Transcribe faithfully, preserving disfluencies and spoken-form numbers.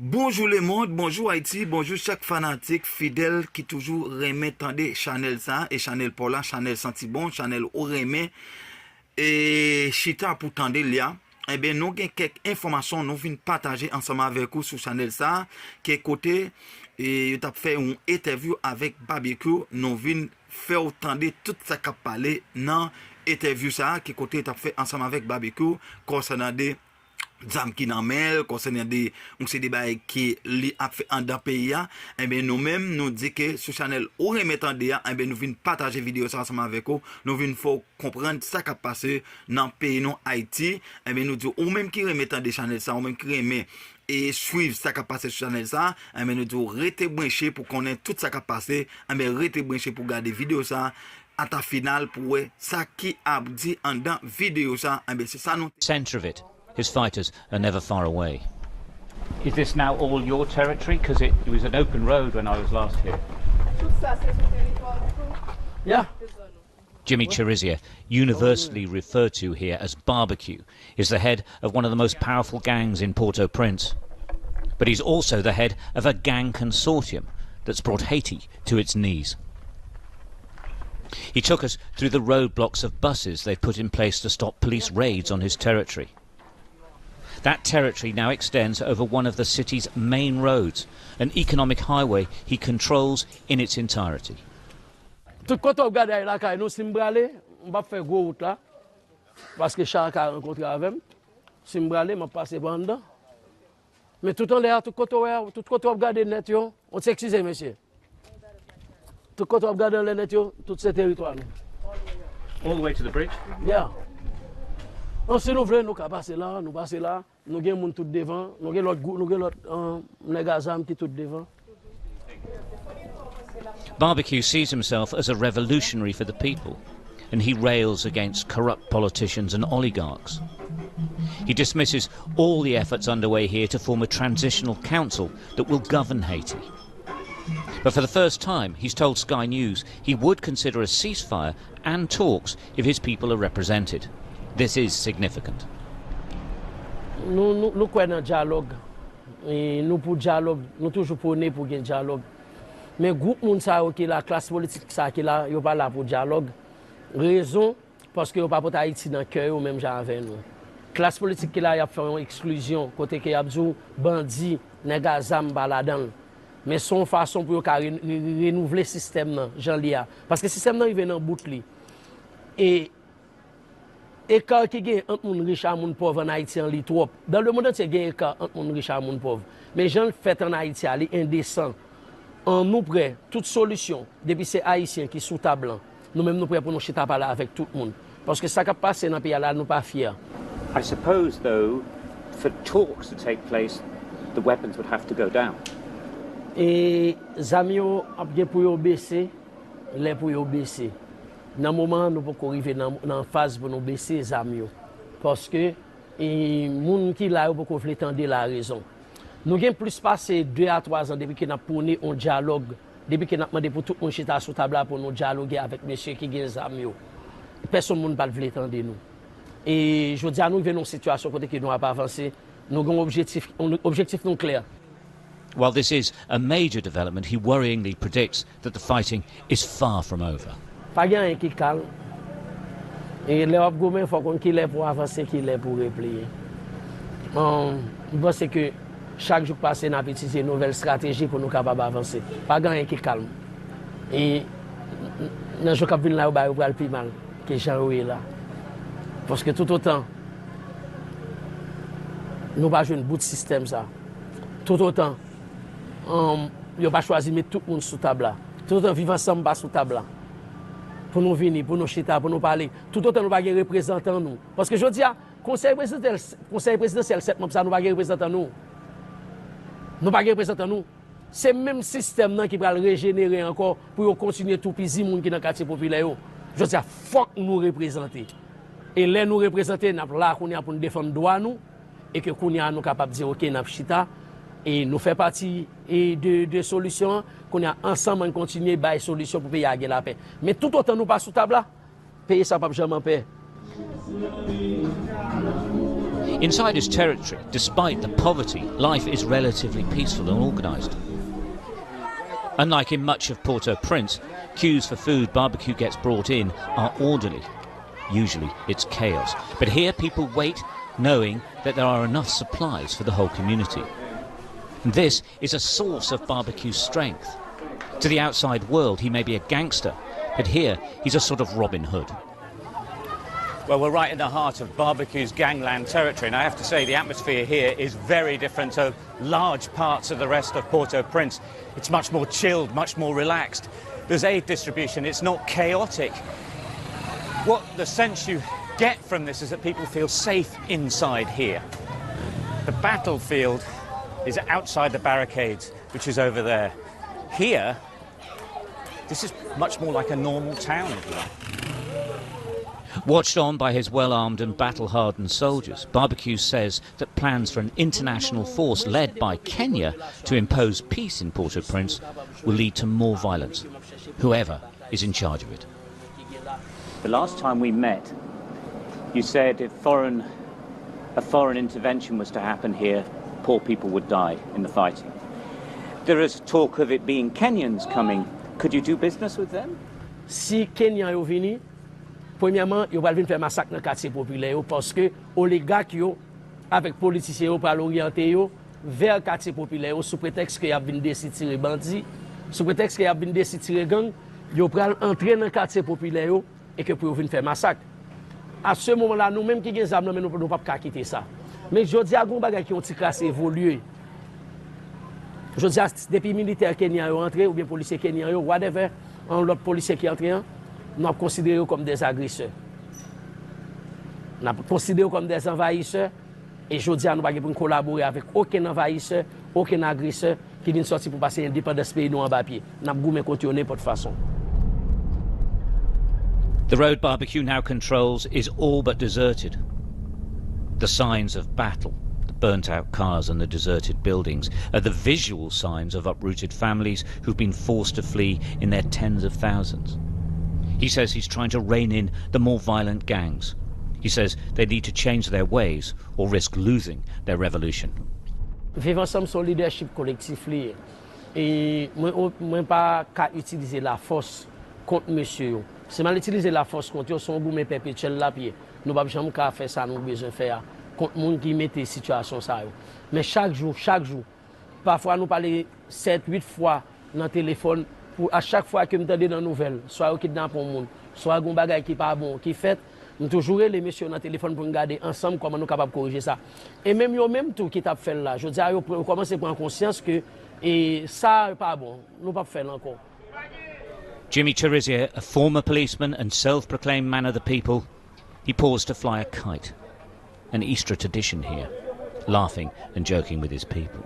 Bonjou lemonn, bonjou Ayiti, bonjou chak fanatik fidèl ki toujou renmen tande chanèl sa, e chanèl pa w la, chanèl Santi Bon, chanèl ou renmen, e chita pou tande l ya. Ebyen, nou gen kèk enfòmasyon nou vin pataje ansanm avèk ou sou chanèl sa, ke kote, e, yo t ap fè yon entèvyou avèk Babekyou, nou vin fè w tande tout sa k ap pale nan entèvyou sa, ke kote yo t ap fè ansanm avèk Babekyou, konsènan de zam ki nan men l, konsènan de yon seri de bagay ke li ap fè anndan peyi a, enben nou menm, nou di ke sou chanèl ou renmen tande a, enben nou vin pataje videyo sa ansanm avèk ou, nou vin fè w konprann sa k ap pase nan peyi nou Ayiti, enben nou di ou menm ki renmen tande chanèl sa, ou menm ki renmen e swiv sa k ap pase sou chanèl sa, enben nou di w rete branche pou konnen tout sa k ap pase, enben rete branche pou gade videyo sa, ata final pou wè sa ki ap di anndan videyo sa, enben se sa nou te. Centre of it. His fighters are never far away. Is this now all your territory? Because it, it was an open road when I was last here. Tout sa, se sou teritwa w li tou? Yeah. Jimmy Cherizier, universally referred to here as Barbecue, is the head of one of the most powerful gangs in Port-au-Prince. But he's also the head of a gang consortium that's brought Haiti to its knees. He took us through the roadblocks of buses they've put in place to stop police raids on his territory. That territory now extends over one of the city's main roads, an economic highway he controls in its entirety. Tout kote w ap gade ay lakay nou, si m prale, m p ap fè gwo wout la, paske cha a ka rankontre avè m. Si m prale, m ap pase pa anndan. Men tout anlè a, tout kote w wè a, tout kote w ap gade nèt yo, w ti eskize, mesye. Tout kote w ap gade anlè nèt yo, tout se teritwa nou. All the way to the bridge? Yeah. Non, si nou vle, nou ka pase la, nou pase la. Nou gen moun tout devan, nou gen lòt gwoup, nou gen lòt, eh, nèg a zam ki tout devan. Barbecue sees himself as a revolutionary for the people, and he rails against corrupt politicians and oligarchs. He dismisses all the efforts underway here to form a transitional council that will govern Haiti. But for the first time, he's told Sky News he would consider a ceasefire and talks if his people are represented. This is significant. Nou, nou, nou kwè nan dyalòg. E nou pou dyalòg, nou toujou pwone pou gen dyalòg. Men gwoup moun sa yo ki la, klas politik sa ki la, yo pa la pou dyalòg. Rezon, paske yo pa pote Ayiti nan kè yo menm jan avè nou. Klas politik ki la, y ap fè yon eksklizyon, kote ke y ap di w bandi, nèg a zam pa ladan l. Men se yon fason pou yo ka re-, re-, re-, renouvle sistèm nan, jan l ye a. Paske sistèm nan rive nan bout li. E eka ki gen ant moun rich a moun pòv ann Ayiti an, li twòp. Dan lemonn antye gen eka ant moun rich a moun pòv. Men jan l fèt ann Ayiti a, li endesan. An nou prè, tout solisyon, depi se Ayisyen ki sou tab lan, nou menm nou prè pou nou chita pale avèk tout moun. Paske sa k ap pase nan peyi a la, nou pa fyè. I suppose, though, for talks to take place, the weapons would have to go down. E zam yo ap gen pou yo bese, lè pou yo bese. Nan moman an, nou poko rive nan, nan faz pou nou bese zam yo. Paske, e, moun ki la yo poko vle tande larezon. Nou gen plis pase de a twa zan depi ke n ap pwone yon dyalòg, depi ke n ap mande pou tout moun chita sou tab la pou nou dyaloge avèk mesye ki gen zam yo. Pèsonn moun pa t vle tande nou. E jodi a, nou rive nan yon sitiyasyon kote ke nou ap avanse. Nou gen yon objektif, yon objektif nou klè. While this is a major development, he worryingly predicts that the fighting is far from over. Pa gen anyen ki kalm. E lè w ap goumen, fò w konn ki lè pou w avanse, ki lè pou w repliye. Bon, m panse ke chak jou k pase, n ap itilize nouvèl estrateji pou nou kapab avanse. Pa gen anyen ki kalm. E nan jou k ap vin la yo, bagay yo pral pi mal ke jan yo ye la. Paske toutotan nou pa jwenn bout sistèm sa, toutotan, um, yo pa chwazi met tout moun sou tab la, toutotan Viv Ansanm pa sou tab la, pou nou vini, pou nou chita, pou nou pale, toutotan nou pa gen reprezantan nou. Paske jodi a, konsèy prezidansyèl, konsèy prezidansyèl sèt manm sa, nou pa gen reprezantan nou. Nou pa gen reprezantan nou. Se menm sistèm nan ki pral rejenere ankò pou yo kontinye toupizi moun ki nan katye popilè yo. Jodi a, fòk nou reprezante. E lè nou reprezante, n ap la kounye a pou n defann dwa nou, e ke kounye a nou kapab di, oke, n ap chita, e nou fè pati, e de, de solisyon an, kounye a ansanm ann kontinye bay solisyon pou peyi a gen lapè. Men toutotan nou pa sou tab la, peyi sa p ap janm anpè. Inside his territory, despite the poverty, life is relatively peaceful and organised. Unlike in much of Port-au-Prince, queues for food barbecue gets brought in are orderly. Usually, it's chaos. But here, people wait, knowing that there are enough supplies for the whole community. And this is a source of Barbecue's strength. To the outside world, he may be a gangster, but here, he's a sort of Robin Hood. Well, we're right in the heart of Barbecue's gangland territory, and I have to say the atmosphere here is very different to large parts of the rest of Port-au-Prince. It's much more chilled, much more relaxed. There's aid distribution, it's not chaotic. What the sense you get from this is that people feel safe inside here. The battlefield is outside the barricades, which is over there. Here, this is much more like a normal town, if you like. Watched on by his well-armed and battle-hardened soldiers, Barbecue says that plans for an international force led by Kenya to impose peace in Port-au-Prince will lead to more violence, whoever is in charge of it. The last time we met, you said if foreign, a foreign intervention was to happen here, poor people would die in the fighting. There is talk of it being Kenyans coming. Could you do business with them? Si Kenyan yo vini, premyèman, yo pral vin fè masak nan katye popilè yo, paske oligak yo avèk politisyen yo pral oryante yo vè katye popilè yo sou pretèks ke y ap vin desitire bandi, sou pretèks ke y ap vin desitire gang, yo pral antre nan katye popilè yo e ke pou yo vin fè masak. A se moman la, nou menm ki gen zam nan men nou, nou p ap ka kite sa. Men jodi a, gen yon bagay ki yon ti kras evolye. Jodi a, depi militè kenyan yo antre, oubyen polisye kenyan yo, whatever, yon lòt polisye ki antre an, n ap konsidere yo kòm dè agresè. N ap konsidere yo kòm dè anvayisè, e jodi a, nou pa gen pou n kolabore avèk okenn anvayisè, okenn agresè ki vin sòti pou pase endepandans peyi nou anba pye. N ap goumen kont yo nenpòt fason. The road Barbecue now controls is all but deserted. The signs of battle, the burnt out cars and the deserted buildings, are the visual signs of uprooted families who've been forced to flee in their tens of thousands. He says he's trying to rein in the more violent gangs. He says they need to change their ways or risk losing their revolution. Viv Ansanm se yon lidèchip kolektif li ye. E mwen, mwen pa ka itilize lafòs kont mesye yo. Si m al itilize lafòs kont yo, se yon goumen pèpetyèl l ap ye. Nou p ap janm ka fè sa nou bezwen fè a kont moun ki mete sitiyasyon sa yo. Men chak jou, chak jou, pafwa nou pale sèt, uit fwa nan telefòn, pou a chak fwa ke m tande nan nouvèl, swa yo kidnape yon moun, swa gen yon bagay ki pa bon ki fèt, m toujou rele mesye yo nan telefòn pou n gade ansanm kòman nou kapab korije sa. E menm yo menm tou ki t ap fè l la, jodi a yo pran, yo kòmanse pran konsyans ke, e, sa pa bon, nou p ap fè l ankò. Jimmy Cherizier, a former policeman and self-proclaimed man of the people, he paused to fly a kite, an Easter tradition here, laughing and joking with his people.